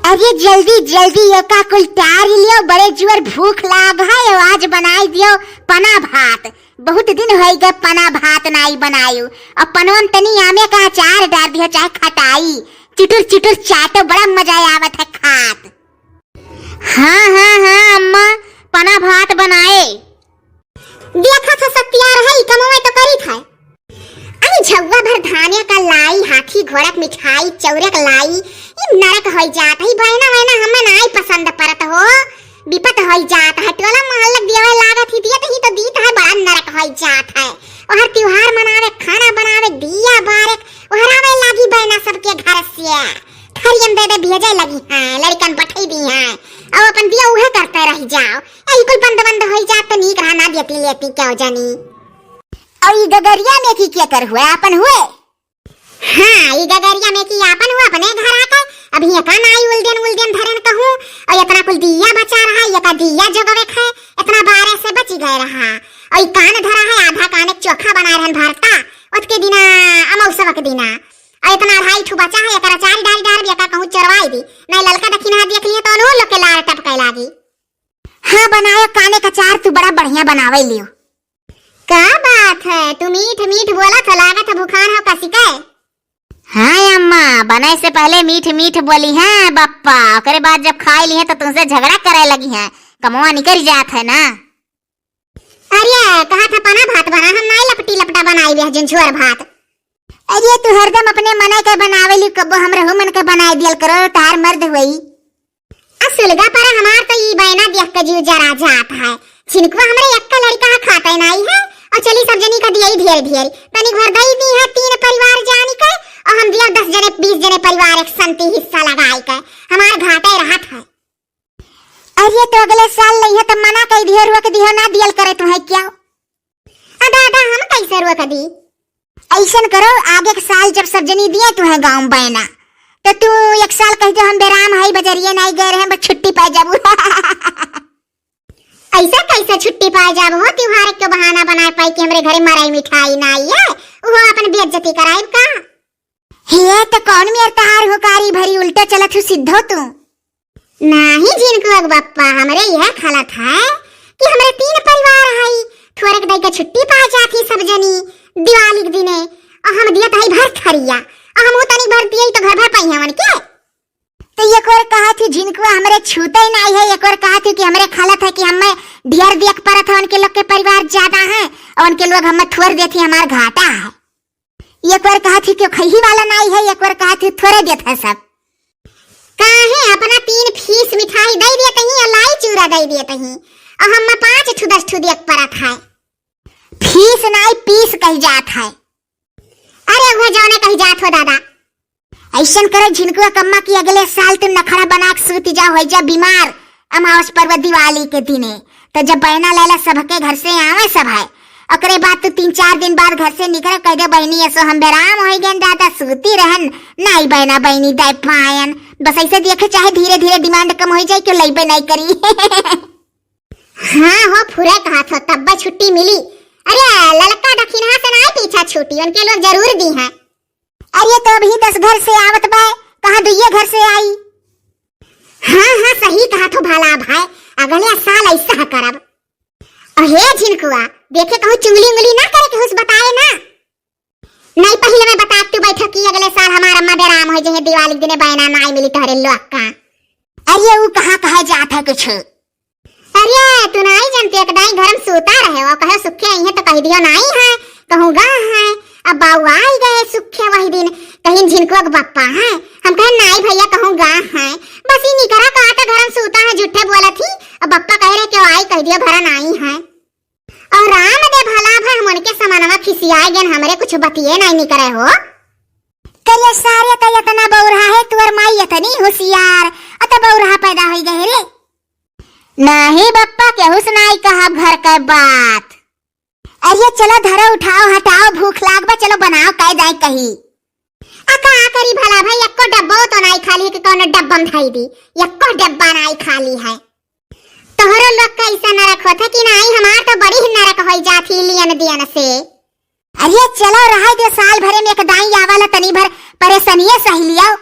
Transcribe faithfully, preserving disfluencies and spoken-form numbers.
अरे जल्दी जल्दी एका कुल टार लियो, बड़े जुअर भूख लाग है, आज बनाई दियो पना भात। बहुत दिन होई गए पना भात नाई बनायु। अब पनवन तनी आमे का अचार डार दियो, चाहे खटाई, चुटुर चुटुर चाटो, बड़ा मजा आवत है खात। हाँ, हाँ, हाँ, अम्मा, पना भात बनाए। देखत ह सत्यार है, ई कमवे तो करित है। अरे झउआ भर धाने का लाई, हाथी घोड़ा क मिठाई, चौरे क लाई, ई नरक होई जात है। बैना वैना हमें नाई पसंद परत हो, विपत होई जात है। टोला मोहल्ला क दियावे लागत ही, दियत ही तो दीत है, बड़ा नरक होई जात है। ओहर त्योहार मनावे, खाना बनावे, दिया बारे, ओहरावे लागी बैना सबके घर से। थरियन दे दे भेजे लगी हैं, लड़कन पठई दी हैं, अब अपन दिया उहे करते रह जाओ। यही कुल बंद बंद होई जात तो नीक रहा, ना देती लेती क्यों जानी। और ई गगरिया में की क्या कर हुआ, अपन हुए? हाँ, ई गगरिया में की आपन हुआ, अपने घर आके। अब हियां का नाई उलदेन उलदेन धरेन कहूँ, और इतना कुल दिया बचा रहा, ये का दिया जगवे खे, इतना बारे से बची गए रहा। और ई कान धरा है, आधा कान एक चोखा बनाए रहन भरता, ओतके दिना, अमौसवा के दिना। और इतना अढ़ाई ठू बचा है, एकरा चारी डारी डारब, एका कहूँ चरवाई दी। नहीं ललका दखिनहा देख लिए तो उन्हों लोग के लार टपके लागी। हाँ, बनायो काने का चार, तू बड़ा बढ़िया बनावे लियो। का बात है, तू मीठ मीठ बोलत ह, लागत है भुखान हो कसी के। हाँ अम्मा, बने से पहले मीठ मीठ बोली है बप्पा, ओकरे बाद जब खाई ली है तो तुमसे झगड़ा करे लगी है, कमवा निकल जात है ना। अरे, कहा था पना भात बना, हम नाई लपटी लपटा बनाई बे, जिन झोर भात। अरे, तू हरदम अपने मने के बनावे ली, कबो हमरे हो मन के बनाए दियल करो, तार मर्द हुई। आ सुलगा पर हमार तो ई बैना देख के जीव जरा जात है। झिनकुआ हमरे एक का लड़का है, खाते नाई है, और चली सब जनी का दिया ही ढेर ढेर। तनी घर दई दी है तीन परिवार जानी के, और हम दिया दस जने, बीस जने परिवार एक संती हिस्सा लगाई के। हमार घाटे रहत है। अरे तो अगले साल लइहे तो मना कई दियो, रोक दियो, ना दियल करे तुम्हें क्या? अदा, अदा, हम कैसे रोक दी? ऐसन करो, आगे के साल जब सब जनी दिए तुम्हें गाँव बैना, तो तू एक साल कह दो हम बेराम हई, बजरिए नाई गए रहे, बस छुट्टी पाए जाबू। ऐसा कैसे छुट्टी पाए जाबू हो? त्योहार के बहाना बनाए पाई कि हमरे घरे मराई मिठाई ना आई है, वो अपन बेइज्जती कराइब का? हे, तो कौन मेर तहार हुकारी भरी, उल्टा चलत हूँ सिद्धो तू। नाही झिनकुआ के बप्पा, हमरे यह खलत है कि हमरे तीन परिवार हई, थोड़े के दई के छुट्टी पा जाती सब जनी दिवाली के दिने, और हम दियत हई भर थरिया, और हम तनी भर दिए तो घर भर पाई हमन के। तो एक और कहा थी झिनकुआ हमरे छूते ही नाही है, एक और कहा थी कि हमरे खलत है कि हमें ढेर दियक परत है, उनके लोग के परिवार ज्यादा है और उनके लोग हमें थोड़ देती, हमार घाटा है। एक बार कहा थी कि खैही वाला नाई है, एक बार कहा थी थोड़े देत है सब। काहे अपना तीन फीस मिठाई दे देत ही और लाई चूरा दे देत ही, और हम पाँच ठू दस ठू देख परत है। फीस नाई पीस कही जात है। अरे वह जौने कही जात हो दादा। ऐसन करे झिनकुआ कम्मा की अगले साल तू नखड़ा बना के सूत जा, हो जा बीमार अमावस पर्व दिवाली के दिने। तो जब बैना लैला सबके घर से आवे सब है, ओकरे बाद तू तीन चार दिन बाद घर से निकले, कह दे बहनी ऐसो हम बेराम हो गए दादा, सूती रहन, नाई बैना बहनी दे पायन। बस ऐसे देखे चाहे धीरे धीरे डिमांड कम हो जाए, क्यों लइबे नहीं करी। हाँ हो, फुरे कहा थो तब्बे छुट्टी मिली। अरे ललका दखिनहा से नाई पीछा छूटी, उनके लोग जरूर दी हैं। अरे तो अभी दस घर से आवत बा, कहाँ दुइये घर से आई? हाँ, हाँ, सही कहा थो भला भाई, अगले साल ऐसा करब। अहे झिनकुआ, देखे कहूँ चुंगली उंगली ना करे के हुस बताए ना। नहीं पहले मैं बता तू बैठो कि अगले साल हमार अम्मा बेराम हो जहे, दिवाली के दिने बैना नाई मिली तोहरे लोग का। अरे वो कहाँ कहे जात है कुछ? अरे, तू नाई जानते, एक दाई घर में सूता रहे, वो कहे सुखे आई है तो कह दियो नाई है, कहूँ गा है। अब बाऊ आई गए सुखे वही दिन, कहीं झिनकुआ के बप्पा है। हम कहे नाई भैया कहूँ गा है, बस ई निकरा कहा तो घर में सूता है, झूठे बोला थी। अब बप्पा कह रहे क्यों आई, कह दियो भरा नाई है। और राम दे भला भाई हम उनके समानवा खिसियाए गए, हमरे कुछ बतिये नाई निकरे हो। करे सारे का इतना बौरा है, तुअर माई इतनी होशियार, अत बौरा पैदा हो गए रे। नाही बप्पा, केहू से नाही कहब घर के बात। अरे चलो धरो, उठाओ, हटाओ, भूख लाग बा, चलो बनाओ, कै जाए कही। आ का करी भला भाई, एको डब्बो तो नाही खाली कि कौनो डब्बा में धई दी, एको डब्बा नाही खाली है। तोहरो लोग का ऐसा नरक होत है कि नाही, हमार तो बड़ी ही नरक होई जात ही लियन दियन से। अरे चलो, रहे दे, साल भरे में एक दाई आवाला, तनी भर परेशानिये सही लियो।